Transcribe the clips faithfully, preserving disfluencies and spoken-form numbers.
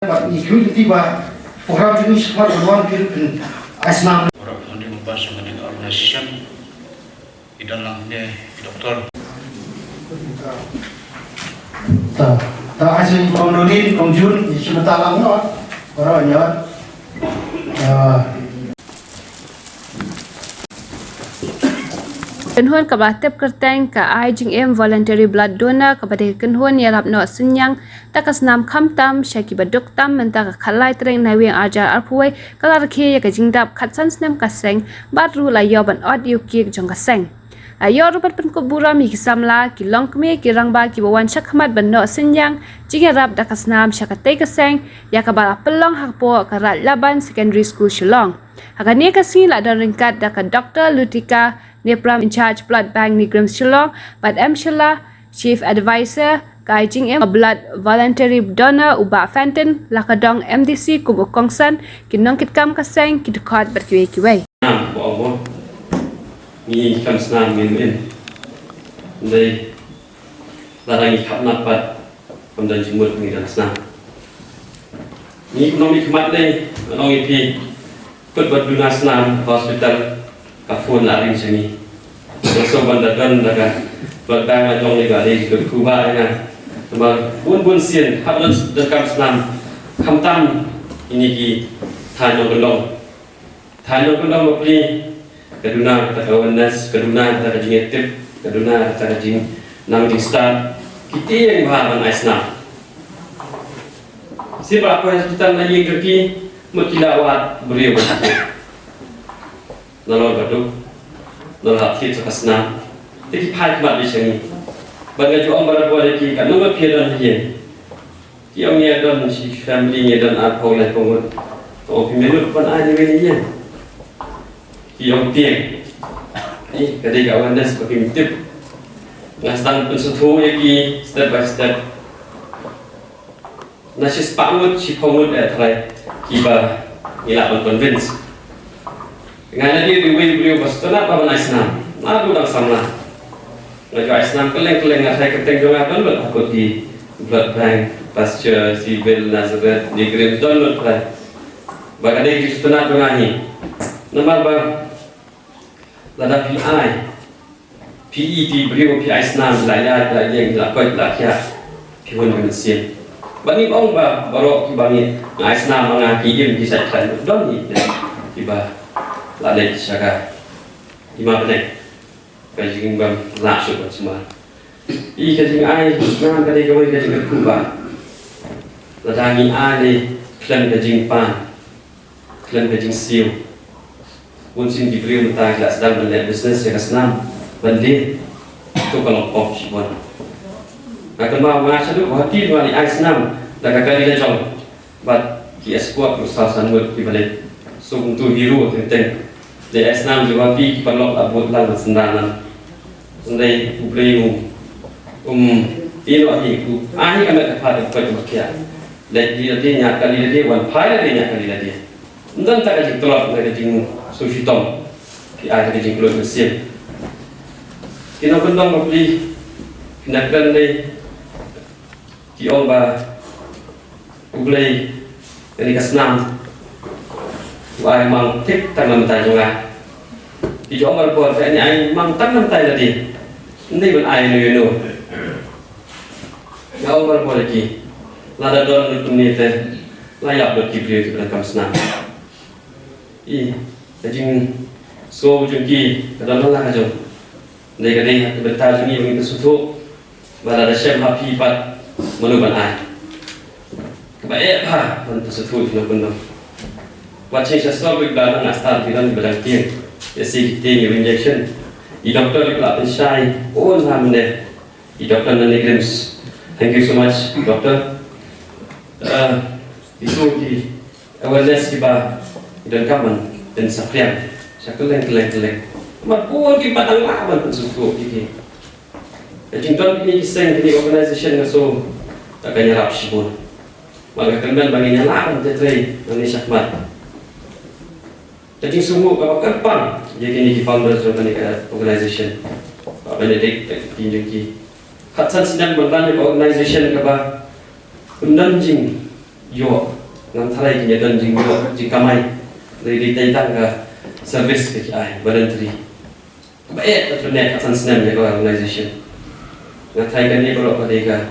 Bad ngi kyrpad ïa phi ba program jong ngi shakhmat ban wan phi ruh phin ai snam. Para founding members jong kane ka organization, i don lang ne i doktor. Ta, ta ai sa i Kong Nordin, Kong Jun, i shi mata lang no. Para nya. Ah, Kynhun kaba tip kyrteng ka Ai Jingim Voluntary Blood Donor kaba dei ka kynhun ïarap noh synñiang da ka snam khamtam sha kiba duk tam mynta ka khatlai tarik Naiwieng arhajar arphew wei ka la rakhe ïa ka jingdap khatsan snem ka seng bad ruh la ïoh ban ot ïa u kiek jong ka seng. La ïoh ruh ban pynkup burom ïa ki samla, ki longkmie, ki rangbah kiba wan shakhmat ban noh synñiang jingïarap da ka snam sha katei ka seng ïa kaba la pynlong hapoh ka Raid Laban Secondary School Shillong. Ha kane ka sngi la don ryngkat da ka Doktor Lutika Nepram, in charge Blood Bank NEIGRIHMS Shillong, bad M Shylla, Chief Advisor ka Ai Jingim, Blood Voluntary Donor u Bah Fenton, la ka dong M D C kum u kongsan, ki nongkitkam ka seng, ki dkhot bad kiwei kiwei. Nam, ba ong mo. Ngi kam snam ngin in. Ndei. Lada ngi khap nap pat, kam don jingmut ngi don snam. Ngi kumno ngi khmat lei, ngi ong ïa phi, kut ba duna snam hospital, ka phone la ring sha ngi. Ngi sngewbha ban da don da ka, blood bank la jong lei ba lei jingkyrkhu ba ïa nga. Namar bun bun sien, hap don, don kam snam, khamtam ïa ngi ki thaiñ nongkyndong. Thaiñ nongkyndong bapli, ka duna kata ka awareness, ka duna kata ka jingïatip, ka duna kata ka jingnang jingstad, ki tieng bha ban ai snam. Sien ba la poi hospital na ïing jong ki, mut ki la wad briew ba shisha. Nalor ba duk, nalor hap thied sa ka snam. Te ki phai khmat beit sha ngi. Bad nga ju ong barabor ïa ki, katno ba phi don ha ïing. Ki ong ïa don shi family ngi don arphew laiphew ngut. Ong phi menu ban ai ni wen ïa. Ki ong tieng. Ni ka dei ka awareness ba kim tip. Nga sdang pynsngewthuh ïa ki step by step. Na shi spah ngut, shiphew ngut eh tharai kiba ngi lah ban convince. Nga la dei uwei u briew ba sngewtynnat ba ban ai snam. Naduh dang samla. Nga ju ai snam kylleng kylleng, nga tharai kyrteng jong nga don lut ha kut ki blood bank, Pasteur, Civil, Nazareth, NEIGRIHMS, don lut tharai. Ba ka dei ka jingsngewtynnat jong nga hi. Namar ba lada phi ai, phi ïeit ïa u briew, phi ai snam, la ïaid, la ïeng, la koit, la khiah. Phi hun ka mynsiem. Bad ngi ong ba baroh kiba ngi ai snam ma nga ki im ki sait khlaiñ, don hi kiba la leit sha ka hima bneng. Ka jingbym lah shuh ban sumar. I ka jingai snam ka dei kawei ka jingkyrkhu ba lada ngi ai lei khlem ka jingpan, khlem ka jingsiew. Bun sien ki briew mynta ki la sdang ban leh business ïa ka snam ban leh. To ka long pop shibun. Nga kynmaw nga shaduh Guwahati nga leit ai snam da ka kali la jong bad ki escort ruh saw san ngut kiba leit. So kumtu hero teng teng. Leit ai snam jong Guwahati ki paralok la bud lang ban synran lang. Hynrei U Blei um, um ïehnoh hi, u ai hi ka met ka phad ka koit ka khiah. Leit dih lade, ñiah kali lade, wan phai lade, ñiah kali lade. Ym don ta ka jingtlot, ta ka jingsngewshitom. Ki ai ta ka jingkyllut mynsiem. Ki nongkyndong bapli, ki na kren lei, ki ong ba U Blei kane ka snam u ai mang thik tang na bynta jong nga. Ki ju ong barabor, kane ai mang tang na bynta lade. Ym dei ban ai ïano ïano. Nga ong barabor ïa ki, lada don lut kumne te la ïap lut ki briew kiba donkam snam. I ka jingsngew jong ki ka don la ka jong. Dei ka dei ha ka bynta jong ngi ba ngin pynsngewthuh ba lada shem ha phi pat mano ban ai. Kaba eh bha ban pynsngewthuh jong ngi kumno. Wat shisha sor bad ba nga stad ki don ba dang tieng. Ïa si ki tieng ïa injection. I doktor i pla pynshai un ha mynne. I doktor na NEIGRIHMS. Thank you so much, doktor. Uh, itu ki awareness kiba i donkam ban pynsaphriang sha kylleng kylleng kylleng. Namar bun kiba tang lah ban pynsngewthuh ïa ki. Ka jingdon kine ki seng, kine ki organization nga sngew ka ïarap shibun. Namar ka kyrmen ba ngin ïa lah ban trei nangne shakhmat. Ka jingsngew kaba kyrpang ïa kine ki founders jong kane ka organization. Bah Benedict bad ka team jong ki. Khatsan snem ban run ïa ka organization kaba ym don jing ïoh Ngam tharai kin ïa don jingïoh jingkamai. Dei dei tang ka service ka ki ai voluntary. Ba eh ka bniah ka san snem ïa ka organization. Nga tharai kane baroh ka dei ka,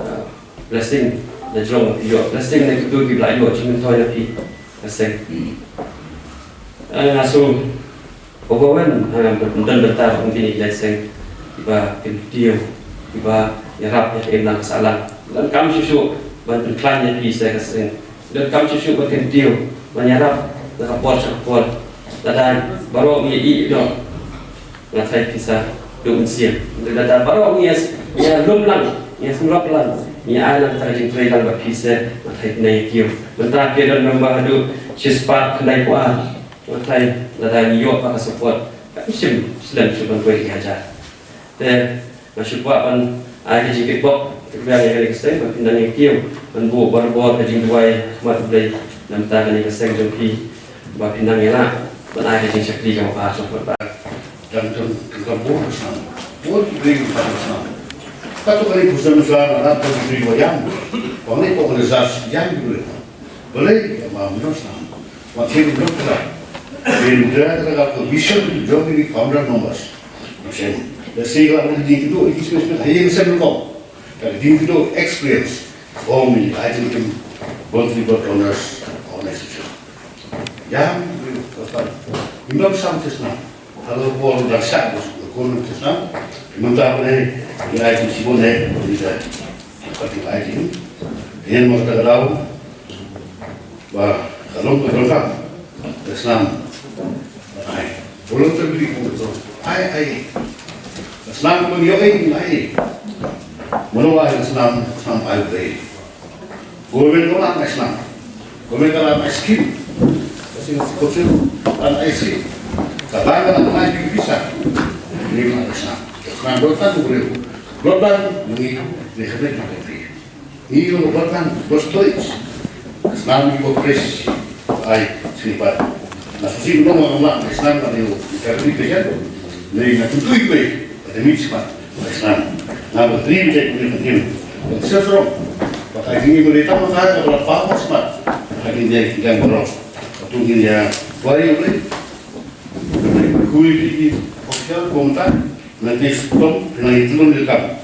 ah, blessing na jrong ïoh blessing na kitu ki ba la ïoh jingmyntoi na phi ka seng. Ah, nga shu overwhelm ha nga don bynta ba kine ki lai seng kiba kyntiew kiba ïarap ïa ka imlang ka sahlang. Donkam shuh shuh ban pynkhlaiñ ïa phi sa ka seng. Donkam shuh shuh ban kyntiew ban ïarap na ka por sha ka por. Lada baroh ngi ïa ïoh nga tharai phi sa duh mynsiem. Lada baroh ngi ïa ïa lum lang, ngi ïa sngewrap lang, ngi ïa ai lang ta ka jingtrei lang ba phi sa nga tharai phi nang ïa kiew. Mynta phi don member haduh shispah khyndai phew ar. Nga tharai lada ngi ïoh ba ka support ka shim slem shu ban poi ki hajar. Te nga shu kwah ban ai ka jingkitbok kyrpang ïa kane ka seng ba phin nang ïa kiew ban buh barabor ka jingduwai ha khmat U Blei na bynta kane ka seng jong phi ba phin nang ïa lah ban ai ka jingshakri kaba bha jong phi. Dang don ka bor ka snam, bor ki briew ka snam. Kato kane ka snam sla na rat ka briew ba ïam. Ba ngi ko ka zas ïam ki briew. Balei ka ma mno snam. Wa thim mno kra. Bin da ka ka vision jong ki founder members. Shen. Da si la ka ding kitu, ki special hayin sen ko. Ka ding kitu experience. Ong ni ai tin kim. Bon tri bot owners, owners. Ïam ki briew ka snam. Mno snam ki snam. Halo bor da sa bos ko no tsam. Mynta ba ne ïa ai shi bone ni da. Ka ti ai ti. Yen mo ta daw. Ba ka long ka long ka. Ka snam. Ai. Bolong ta bi ko to. Ai ai. Ka snam ko yo ai ai. Mo lo ai ka snam, snam ai ai. Government ka la ai snam. Government ka la ai skim. Ka sing sing ko sing la ai skim. Ka la ka la ai ki visa. Ni la ai snam. Snam do ta ko re. Lo ban ni ni ka ni ka ni. Ni lo ban ban bos toy. Snam ni ko fresh. Ai sini pat. Na sing no ma la ai snam ka ni ka ni ka ni. Ni na tu tu ni. Ka ni smat. Islam. Nga ba tri bjai kuni kuni. Ba sesro. Ba ka jini ba leta ma ka ba pa ma smat. Ka jini dia kian bro. Tu ni ya. Wari ule. Kui ki official kontak. Na ki stom na itu ni kam.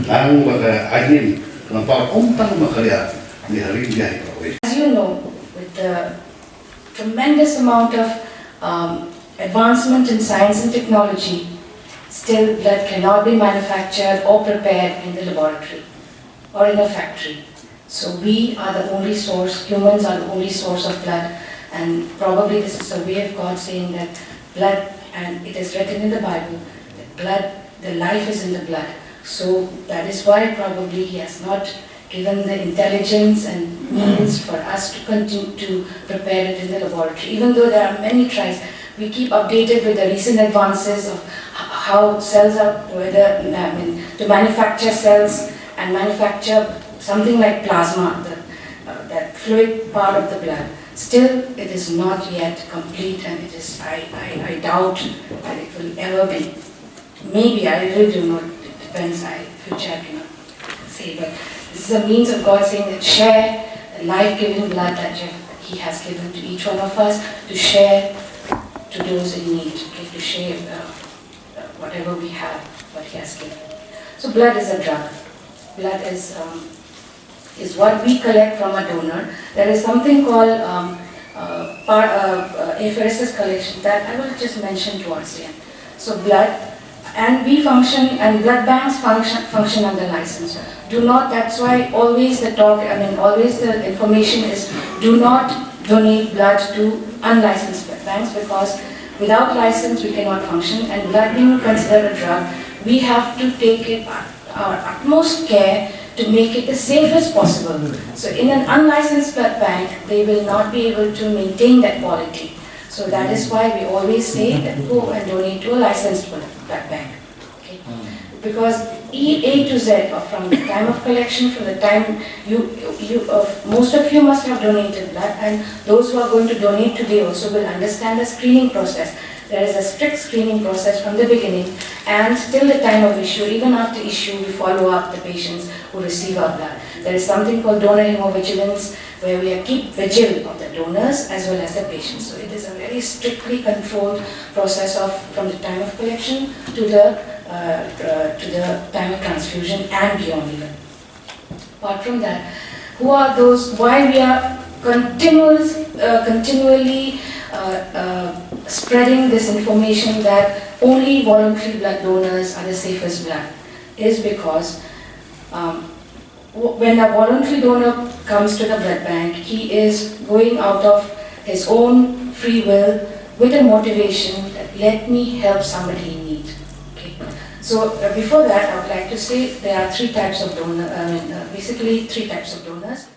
Ang ba ka ajin. Na pa kontak ma ka ya. Ni hari dia. As you know, with the tremendous amount of um, advancement in science and technology, still blood cannot be manufactured or prepared in the laboratory or in a factory. So we are the only source, humans are the only source of blood, and probably this is a way of God saying that blood, and it is written in the Bible, that blood, the life is in the blood. So that is why probably He has not given the intelligence and means for us to continue to prepare it in the laboratory. Even though there are many tries, we keep updated with the recent advances of h- how cells are, whether, I mean, to manufacture cells and manufacture something like plasma, the, uh, that fluid part of the blood. Still, it is not yet complete, and it is, I, I, I doubt that it will ever be. Maybe, I really don't know. It depends. I, future I cannot say. But this is a means of God saying that share the life-giving blood that you, He has given to each one of us to share to those in need, okay, to share uh, uh, whatever we have, what He has given. So blood is a drug. Blood is um, is what we collect from a donor. There is something called um, uh, par, uh, uh, apheresis collection that I will just mention towards the end. So blood, and we function, and blood banks function, function under license. Do not, that's why always the talk, I mean, always the information is do not donate blood to unlicensed blood banks, because without license we cannot function, and blood being considered a drug, we have to take it our utmost care to make it the safest possible. So in an unlicensed blood bank, they will not be able to maintain that quality. So that is why we always say that go and donate to a licensed blood, blood bank. Okay? Because E, A to Z, or from the time of collection, from the time you, you uh, most of you must have donated blood, and those who are going to donate today also will understand the screening process. There is a strict screening process from the beginning and till the time of issue. Even after issue, we follow up the patients who receive our blood. There is something called donor hemovigilance, where we keep vigil of the donors as well as the patients. So it is a very strictly controlled process of from the time of collection to the uh, uh, to the time of transfusion and beyond even. Apart from that, who are those? Why we are continuous, uh, continually uh, uh, spreading this information that only voluntary blood donors are the safest blood is because um, when a voluntary donor comes to the blood bank, he is going out of his own free will with a motivation that let me help somebody in need. Okay. So uh, before that, I would like to say there are three types of donor. I mean, uh, basically three types of donors.